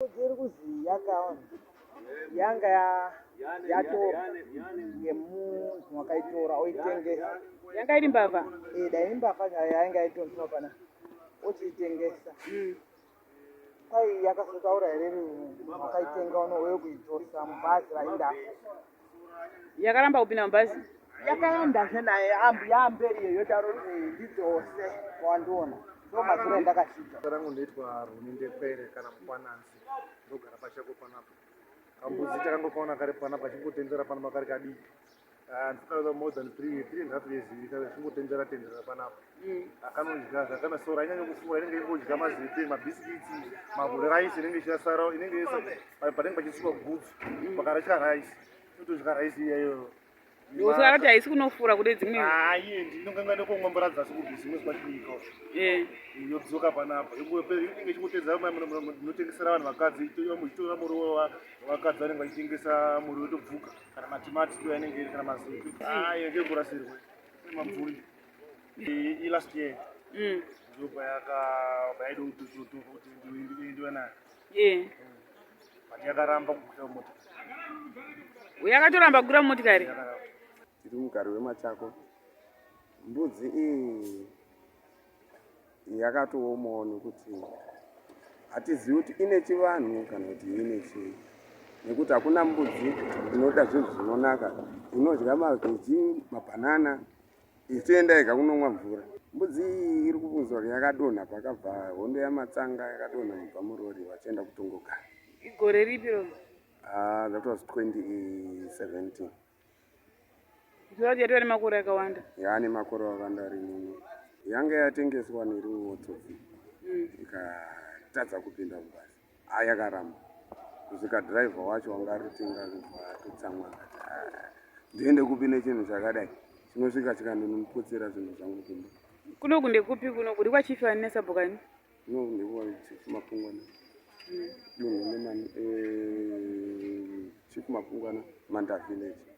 Mbudzi iri kuzi yakaona yanga yatorwa ngemunhu wakaitora oitengesa. Yanga iri mbavha? Eh, dai imbavha zvayo yainga itonzwa pana ochiitengesa. Kwai yakazotaura here wakaitenga unouye kuidzosa mubhazi rainda. Yakaramba kupinda mubhazi? Yakaenda naye yamberi iyo yotaura kuti ndidzose wandiona. Ndo mazuro andakasvika. Zita rangu ndoitwa Roni Ndekwere kana Mukwananzi ndogara pachako panapa. Kambudzi takangokaona kari panapa kachingotendera panapa kari kadiki. Ah, ndikaza more than three, three and a half years kachingotendera tendera panapa. Akanodya zvakana sora inenge kufura inenge ingodya mazepe, mabhisikitsi, marice inenge ichasara inenge yese panenge pachisukwa gutsu pakarasha rice inotodya rice iyayo. Usaka kuti haisi kunofura kune dzimwe. Hayi ndinonganga nekumwa mvura dzasi kubhizimusi kwachibika. Eh. Yodzoka panapa. Inenge ichingotedza ndinotengesera vanhu vakadzi ichitora muriwo vakadzi vanenge vachitengesa muriwo yotobvuka kana matimati ndo yanenge iri kana mazepe. Hayi ngekurasirwa. Mabvuri. I last year. Ndopa yaka paida kuti ndiwe nayo. But yakaramba kukwira motikari. Yakatoramba kukwira motikari. Yakaramba. Tiri mugari wemachako. Mbudzi iyi yakatoomawo nekuti hatizivi kuti ine chivanhu kana kuti ine chii, nekuti hakuna mbudzi inoda zvinhu zvinonaka, inodya mavheji, mabhanana, ichienda yega kunomwa mvura. Mbudzi iyi iri kubvunzwa kuti yakadonha pakabva hondo yamatsanga, yakadonha mubva murori vachienda kutongogara. Igore ripi roro? Ah, that was 2017. Zvoreva kuti yatova nemakore akawanda. Yaane makore akawanda ari muno. Yanga yatengeswa nerimwe tsotsi ikatadza kupinda mubhazi. Ah, yakaramba. Kusvika dhiraivha wacho wanga aritenga atotsamwa akati, "Ah, ndiende kupi nechinhu chakadai chinosvika chikandinoputsira zvinhu zvangu kumba." Kunoku ndekupi kunoku? Kuri kwachief ani nesabhukani? Kunoku ndekwa Chief Mapungwana. Dunhu lemani Chief Mapungwana, Manda village.